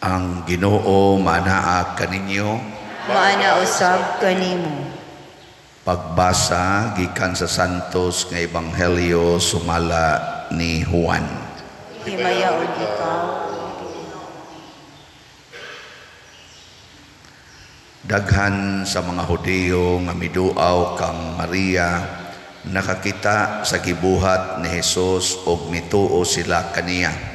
Ang Ginoo maanaa kaninyo. Maana usab kanimo. Pagbasa gikan sa Santos nga Ebanghelyo sumala ni Juan. Himayaon ikaw. Daghan sa mga Hudiyo nga miduaw kang Maria nakakita sa gibuhat ni Hesus ug mituo sila kaniya.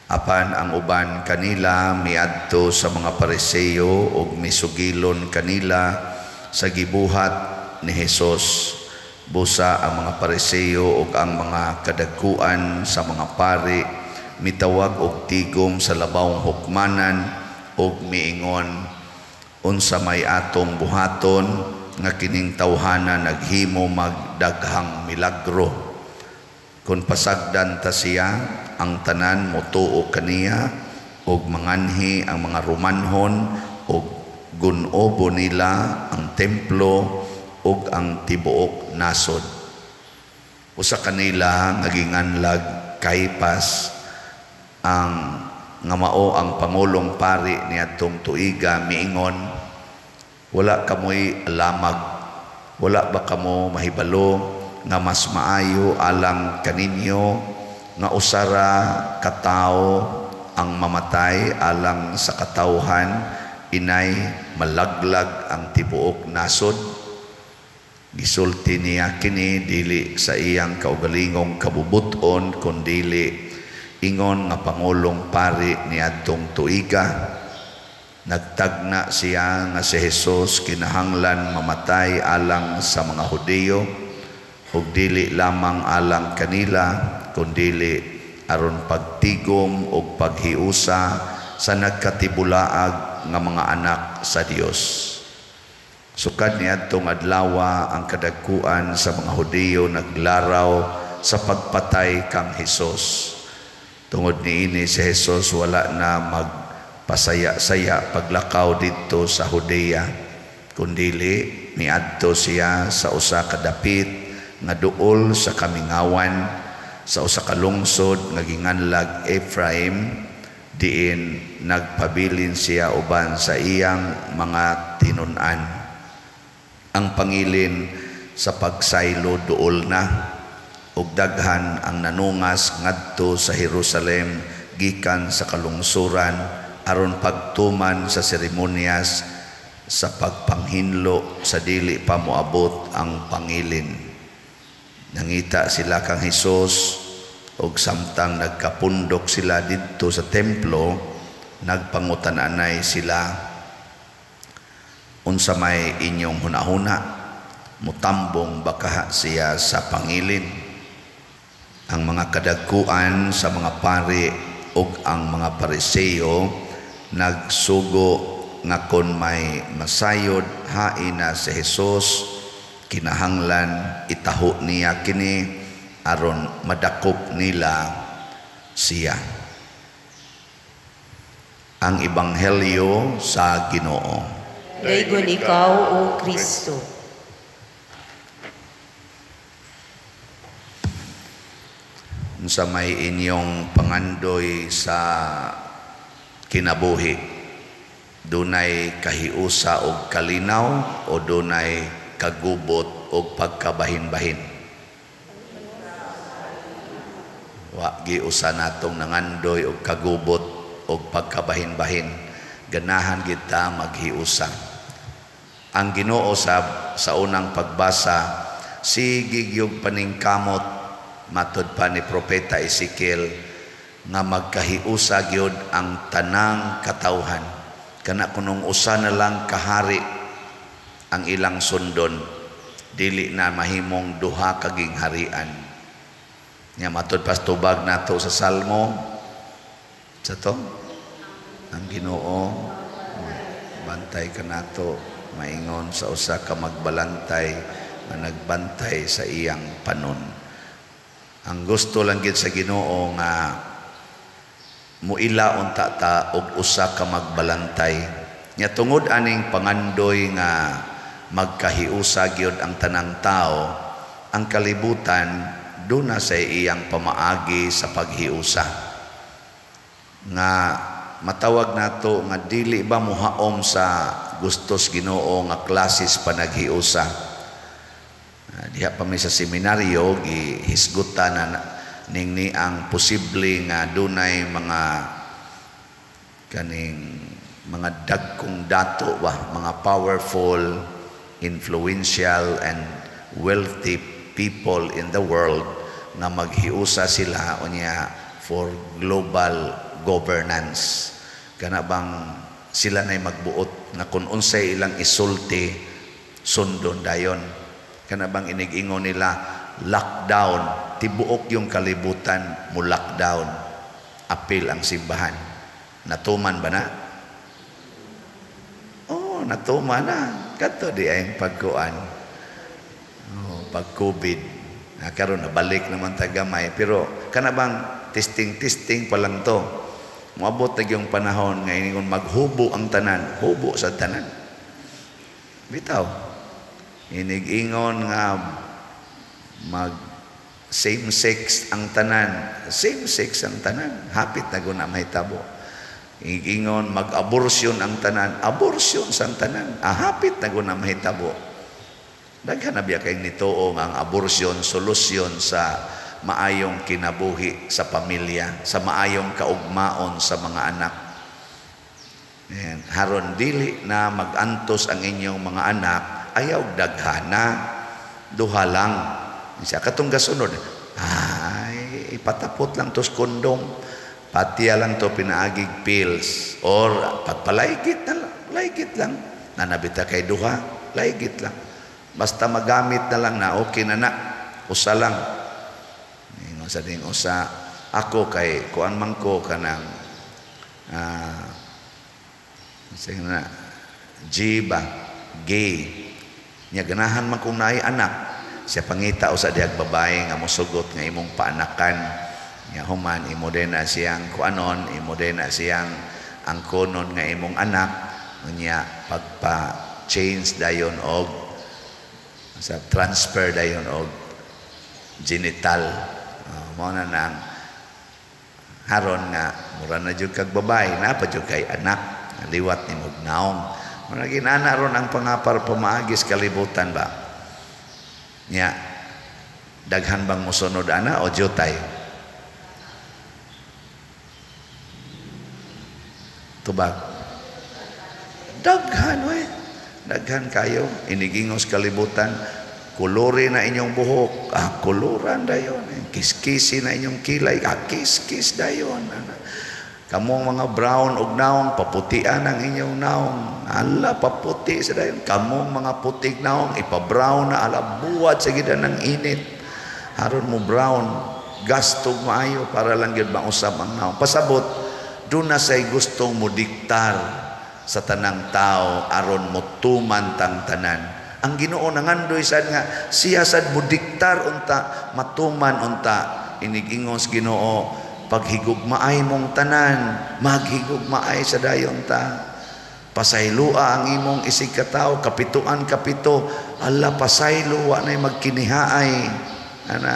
Apan ang uban kanila miadto sa mga Pariseo ug misugilon kanila sa gibuhat ni Hesus. Busa ang mga Pariseo ug ang mga kadagkuan sa mga pari mitawag og tigom sa labawng hukmanan ug miingon, unsa may atong buhaton nga kining tawhana naghimo magdaghang milagro. Kun pasagdan ta siya, ang tanan motuo kaniya ug manganhi ang mga Romanhon ug gunobo nila ang templo ug ang tibuok nasod. Usa kanila nga ginganlag Kaipas, ang nga mao ang pangulong pari niadtong tuiga, miingon, wala kamoy lamag, wala ba kamo mahibalo nga mas maayo alang kaninyo nga usara katawo ang mamatay alang sa katawhan, inay malaglag ang tibuok nasod. Gisulti niya kini dili sa iyang kaugalingong kabubuton, kundili ingon nga pangulong pari niadtong tuiga. Nagtagna siya nga si Hesus kinahanglan mamatay alang sa mga Hudiyo, ug dili lamang alang kanila, kundili aron pagtigom ug paghiusa sa nagkatibulaag nga mga anak sa Dios. Sukad niadtong adlawa ang kadagkuan sa mga Hudiyo naglaraw sa pagpatay kang Hesus. Tungod niini si Hesus wala na magpasaya-saya paglakaw didto sa Judea, kundili miadto siya sa usa ka dapit nga duol sa kamingawan, sa usa ka lungsod nga ginganlag Ephraim, diin nagpabilin siya uban sa iyang mga tinun-an. Ang pangilin sa pagsaylo duol na, ug daghan ang nanungas ngadto sa Jerusalem gikan sa kalungsuran aron pagtuman sa seremonyas sa pagpanghinlo sa dili pa moabot ang pangilin. Nangita sila kang Hesus, ug samtang nagkapundok sila didto sa templo, nagpangutan-anay sila, unsa may inyong hunahuna, mutambong baka siya sa pangilin? Ang mga kadagkuan sa mga pari ug ang mga Pariseo nagsugo nga kon may masayod haina si Hesus, kinahanglan itaho niya kini aron madakop nila siya. Ang Ebanghelyo sa Ginoo. Daygon ikaw, O Kristo. Unsa may inyong pangandoy sa kinabuhi, dunay kahiusa og kalinaw o dunay kagubot og pagkabahin-bahin? Wa giusa natong nangandoy og kagubot og pagkabahin-bahin. Ganahan kita maghiusa. Ang Ginoo sa unang pagbasa, sige gyud paningkamot, matud pa ni Propeta Ezekiel, nga magkahiusa gyud ang tanang katawhan. Kana kunong usa na lang kahari ang ilang sundon, dili na mahimong duha kaging harian. Nya matud pas tubag nato sa Salmo sa to, ang Ginoo bantay kanato, maingon sa usa ka magbalantay nga nagbantay sa iyang panon. Ang gusto lang gid sa Ginoo nga muila unta ta og usa ka magbalantay. Nya tungod aning pangandoy nga magkahiusa gyud ang tanang tao, ang kalibutan duna sa iyang pamaagi sa paghiusa. Nga matawag nato nga dili ba muhaom sa gustos Ginoo nga klases panaghiusa. Diha pa mi sa seminaryo gihisgutan na ning ni ang posible nga dunay mga kaning mga dagkong dato ba, mga powerful, influential and wealthy people in the world nga maghiusa sila unya for global governance. Kana bang sila na'y magbuot nga kung unsay ilang isulti sundon dayon. Kana bang inig-ingon nila lockdown, tibuok yung kalibutan mo lockdown, apil ang simbahan. Natuman ba na? Oh, natuman na. Kadto di ay pagkuan. Oh, pag COVID. Na karon nabalik naman ta gamay, pero kana bang testing-testing pa lang to. Moabot na yung panahon nga iningon maghubo ang tanan, hubo sa tanan. Bitaw. Inig-ingon nga mag same sex ang tanan, same sex ang tanan, hapit na guna mahitabo. Inig-ingon mag-abortion ang tanan, abortion sa tanan, hapit na guna mahitabo. Daghan na biya kay nituo nga ang abortion solusyon sa maayong kinabuhi sa pamilya, sa maayong kaugmaon sa mga anak. Ayan. Haron dili na magantos ang inyong mga anak, ayaw daghana, duha lang. Siya katong gasunod, ay ipatapot lang tos kondom, patiya lang to pinaagig pills, or pagpalaygit na lang, laygit lang. Nanabita kay duha, laygit lang. Basta magamit na lang na, okay na na, usa lang. Ingon sa ding usa, ako kay kuan man ko kanang na G ba, gay. Nya ganahan man kung naay anak, siya pangita usa dihag babae nga mosugot nga imong paanakan. Nya human imo din na siyang kuanon, imo din na siyang angkonon nga imong anak, unya pagpa-change dayon og sa transfer dayon og genital. Mao na nang haron nga mura na jud kag babae, naa pa jud kay anak, liwat ni mog naong. Mura ginana ron ang pangapar pamaagis kalibutan ba. Nya daghan bang mosunod ana o jutay? Tubag. Daghan oy. Daghan kayo inigingos kalibutan. Kulori na inyong buhok, kuluran dayon. Kiskisi na inyong kilay, kiskis dayon. Kamong mga brown og naong, paputian ang inyong naong. Ala, paputi sa dayon. Kamong mga putig naong, ipa-brown na, ala, buwat sa gida ng init. Haron mo brown, gastog maayo para lang yun mausap ang naong. Pasabot, doon na sa'y gustong mo diktar sa tanang tao, aron mo tuman tang tanan. Ang Ginoo nangandoy sad nga siya sad mo diktar unta matuman unta. Inigingos Ginoo, paghigugmaay mong tanan, maghigugmaay sa dayon ta. Pasaylua ang imong isig katawo, kapituan kapito, ala pasaylo wa nay magkinihaay, ana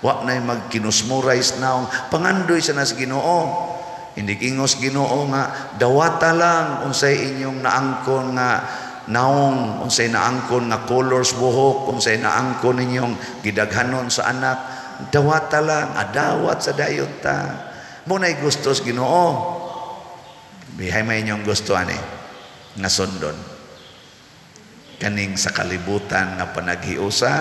wa nay magkinusmuray sa naong. Pangandoy sa nas Ginoo. Inigingos Ginoo nga dawata lang unsay inyong naangkon nga naong, unsay naangkon nga colors buhok, unsay naangkon ninyong gidaghanon sa anak, dawata lang, adawat sa dayon ta. Muna'y gustos Ginoo. Bihay may inyong gusto ani nga sundon. Kaning sa kalibutan nga panaghiusa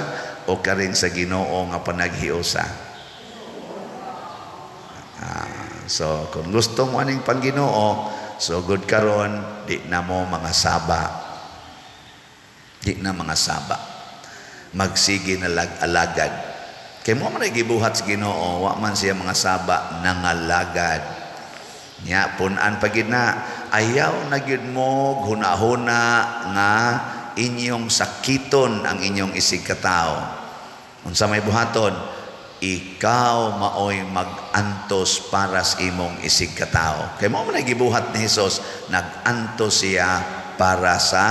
o karing sa Ginoo nga panaghiusa. So kung gusto mo aning pangginoo, so good karon di na mo mga saba. Di na mga saba. Magsige na alagad. Kay mo man ay gibuhat sa Ginoo, wa man siya mga saba nangalagad. Nya pun-an pagid na, ayaw na gyud mo hunahuna nga inyong sakiton ang inyong isig katao. Unsa may buhaton, ikaw maoy magantos para sa imong isig katao. Kay mo man ay gibuhat ni Hesus, nagantos siya para sa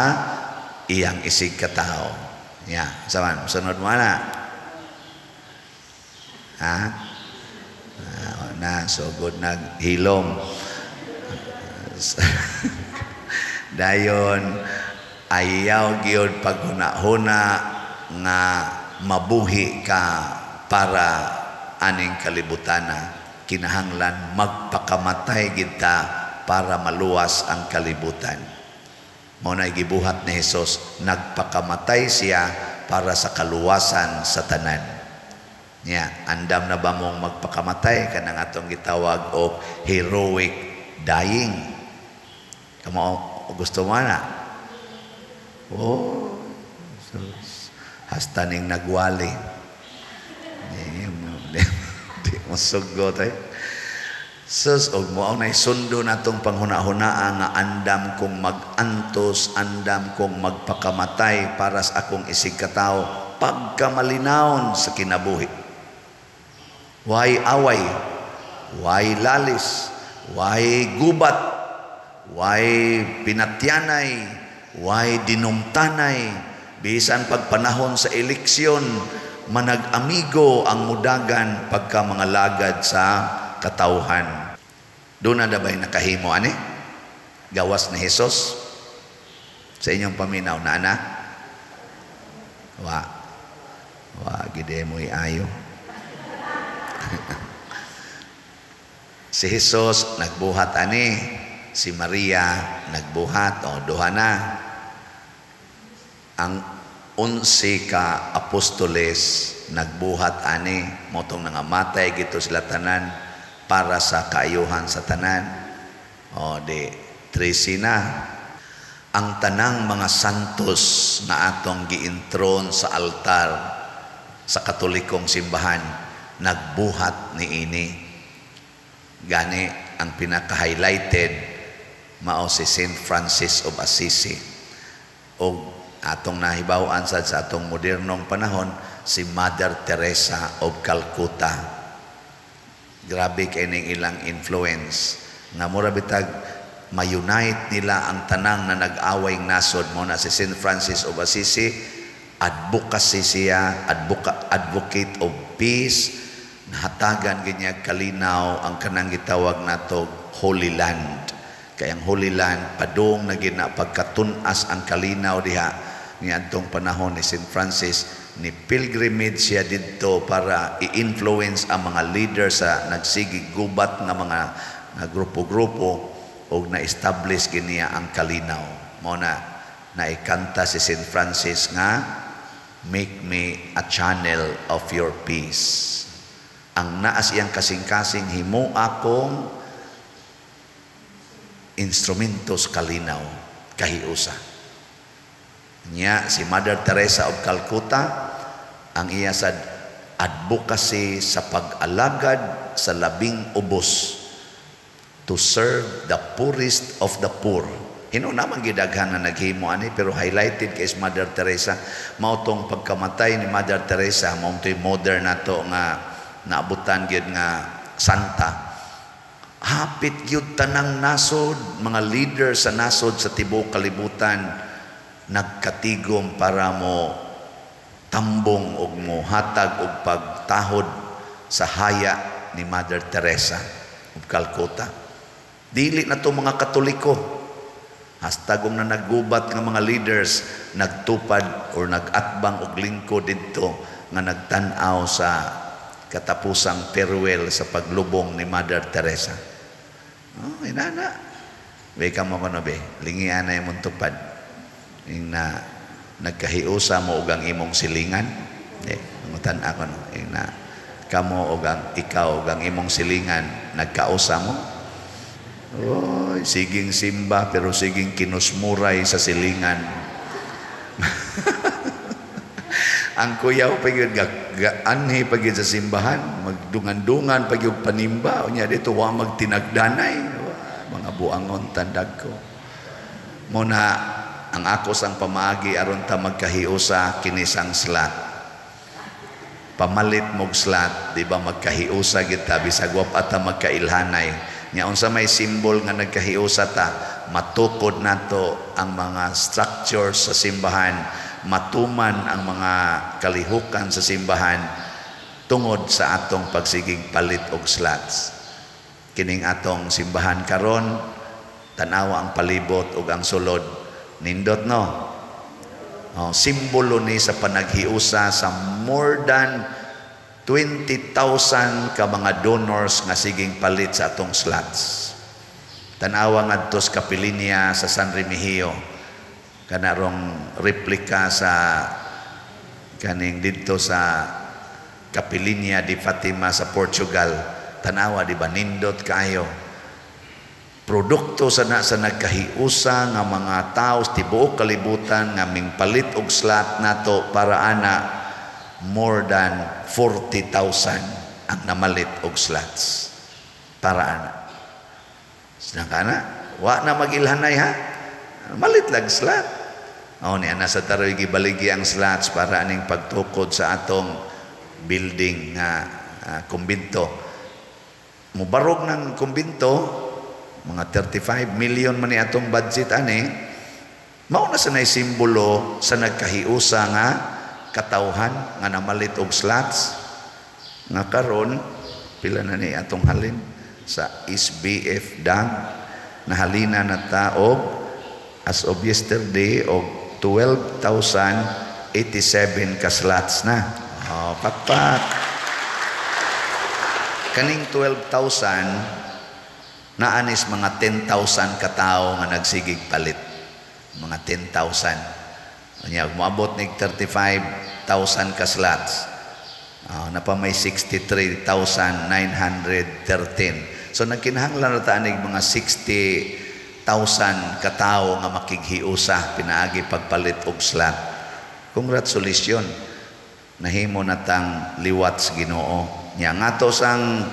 iyang isig katao. Ya, saman sunod mo na. Ha? Na so good naghilom. Dayon ayaw gyud paghuna-huna nga mabuhi ka para aning kalibutana. Kinahanglan magpakamatay kita para maluwas ang kalibutan. Mao na gibuhat ni Hesus, nagpakamatay siya para sa kaluwasan sa tanan. Nya, andam na ba mong magpakamatay kanang atong gitawag og heroic dying? Kamo gusto mo na? Oh, sus. Hasta ning nagwali. Di mo sugot eh. Sus, og mo ang sundo natong panghuna-hunaa nga andam kong mag-antos, andam kong magpakamatay para sa akong isig katawo, pagkamalinawon sa kinabuhi. Why away? Why lalis? Why gubat? Why pinatyanay? Why dinumtanay? Bisan pagpanahon sa eleksyon, manag-amigo ang mudagan pagka mga lagad sa katawhan. Doon na ba'y nakahimo ani? Gawas ni Hesus? Sa inyong paminaw na ana? Wa. Wa gide mo'y ayo. Si Hesus nagbuhat ani, si Maria nagbuhat, o duha na. Ang 11 ka apostoles nagbuhat ani, motong nangamatay gito sila tanan para sa kaayuhan sa tanan. O di 13 na. Ang tanang mga santos na atong giintron sa altar sa Katolikong simbahan nagbuhat niini. Gani ang pinaka-highlighted mao si Saint Francis of Assisi. O atong nahibaw-an sad sa atong modernong panahon si Mother Teresa of Calcutta. Grabe kay ning ilang influence nga mura bitag ma-unite nila ang tanang na nag-away nasod. Mo na si Saint Francis of Assisi, advocacy siya, advocate of peace, nahatagan ginya kalinaw ang kanang gitawag nato Holy Land. Kay ang Holy Land padung na gina pagkatun-as ang kalinaw diha niadtong panahon ni Saint Francis. Ni pilgrimage siya didto para i-influence ang mga leader sa nagsigig gubat nga mga grupo-grupo og na-establish giniya ang kalinaw. Mao na naikanta si Saint Francis nga make me a channel of your peace. Ang naas iyang kasing-kasing, himo akong instrumento sa kalinaw, kahiusa. Nya si Mother Teresa of Calcutta, ang iya sa advocacy sa pag-alagad sa labing ubos, to serve the poorest of the poor. Hino naman gidaghan na naghimo ani, pero highlighted kay Mother Teresa. Mao tong pagkamatay ni Mother Teresa, mao to'y modern nato nga naabutan gyud nga santa. Hapit gyud tanang nasod, mga leader sa nasod sa tibuok kalibutan nagkatigom para mo tambong og mo hatag og pagtahod sa haya ni Mother Teresa of Calcutta. Dili na to mga Katoliko. Hasta kung na naggubat nga mga leaders nagtupad or nagatbang og lingkod didto nga nagtan-aw sa katapusang farewell sa paglubong ni Mother Teresa. Oh, inana. Be kamo kono be, lingian na imong tupad. Ing na nagkahiusa mo og ang imong silingan. Di, mangutan ako no. Ing na kamo og ang ikaw og ang imong silingan nagkausa mo. Oy, siging simba pero siging kinusmuray sa silingan. Ang kuyaw pa gyud anhi pa gyud sa simbahan, magdungan-dungan pa gyud panimba unya dito wa magtinagdanay, mga buangon tandag ko. Mo na ang ako sang pamaagi aron ta magkahiusa kinisang slat. Pamalit mog slat, di ba magkahiusa gid ta bisag wa pa ta magkailhanay. Nya unsa may simbol nga nagkahiusa ta, matukod nato ang mga structures sa simbahan, matuman ang mga kalihukan sa simbahan tungod sa atong pagsigig palit og slots. Kining atong simbahan karon Tanawa ang palibot ug ang sulod. Nindot, no? Oh, simbolo ni sa panaghiusa sa more than 20,000 ka mga donors nga siging palit sa atong slots. Tanawa ngadto sa Kapilinya sa San Remigio. Kanarong replika sa kaning didto sa Kapilinya di Fatima sa Portugal. Tanawa, di ba, nindot kaayo? Produkto sa na sa nagkahiusa nga mga tao sa tibuok kalibutan nga mingpalit og slot nato para ana, more than 40,000 ang namalit og slots para ana. Sinang kana, wa na magilhanay ha. Malit lag slot. Oh, ni ana sa taroy gibaligi ang slots para aning pagtukod sa atong building nga kumbinto. Mubarog ng kumbinto, mga 35 million man ni atong budget ani. Mao na sa nay simbolo sa nagkahiusa nga katawhan nga namalit og slots nga karon pila na ni atong halin sa SBF Dam. Nahalina na ta og as of yesterday og 12,087 ka slots na. Oh, pakpak. Kaning 12,000, naanis mga 10,000 katao nga nagsigig palit, mga 10,000. Nya moabot nig 35,000 ka slots, napa may 63,913. So nagkinahanglan na ta anig mga 60,000 katao nga makighiusa pinaagi pagpalit og slot. Congratulations. Nahimo na tang liwat sa Ginoo. Nya ngato sang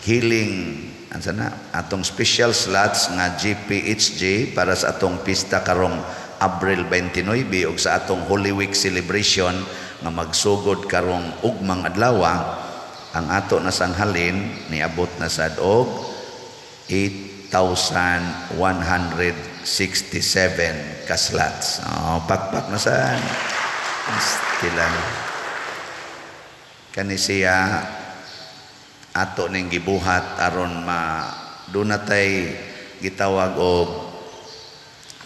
healing, ansa na atong special slots nga GPHG para sa atong pista karong Abril 29 ug sa atong Holy Week celebration nga magsugod karong ugmang adlaw, ang ato na sanghalin niabot na sad og 8,167 ka slots. Oh, pakpak na sad. Stila. Kani siya ato ning gibuhat aron ma doon natay gitawag og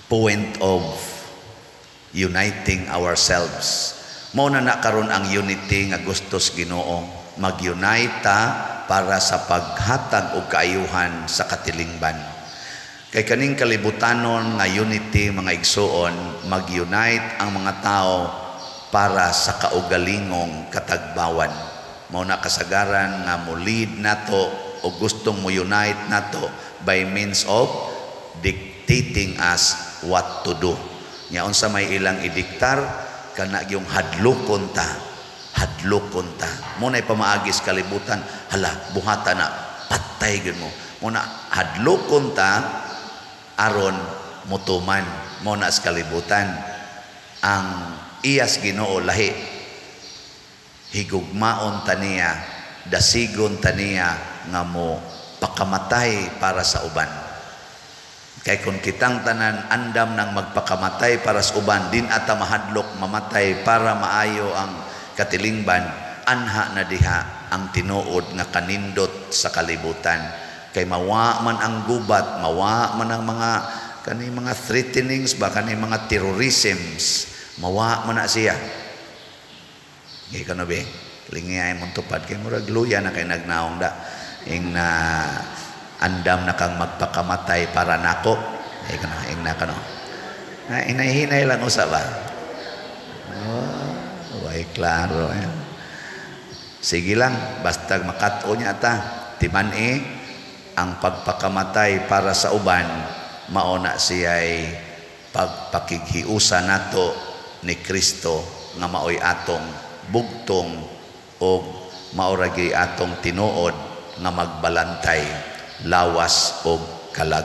point of uniting ourselves. Mao na na karon ang unity nga gusto sa Ginoo. Mag-unite ta para sa paghatag og kaayuhan sa katilingban. Kay kaning kalibutanon nga unity, mga igsuon, mag-unite ang mga tao para sa kaugalingong katagbawan. Mao na kasagaran nga mo lead nato o gustong mo unite nato by means of dictating us what to do. Nya unsa may ilang idiktar, kana yung hadlokon ta, hadlokon ta. Mo na pamaagi sa kalibutan, hala, buhata na, patay gyud mo. Mo na hadlokon ta aron mutuman. Mo na sa kalibutan. Ang iyas Ginoo lahi. Higugmaon taniya, dasigon taniya nga mo pakamatay para sa uban. Kay kung kitang tanan andam ng magpakamatay para sa uban, din ata mahadlok mamatay para maayo ang katilingban, anha na diha ang tinuod nga kanindot sa kalibutan. Kay mawa man ang gubat, mawa man ang mga kani mga threatenings ba, kani mga terrorisms, mawa man na siya. Kay kano be, lingi ay mong tupad kay murag luya na kay nagnaong da. Ing na andam na kang magpakamatay para nako. Ay kano, ing na kano. Na hinay-hinay lang usa ba? Oh, way klaro. Eh. Sige lang, basta makat-o niya ta. Timan-i ang pagpakamatay para sa uban, mao na siya'y pagpakighiusa nato ni Kristo nga maoy atong bugtong o maoragi atong tinuod nga magbalantay lawas og kalag.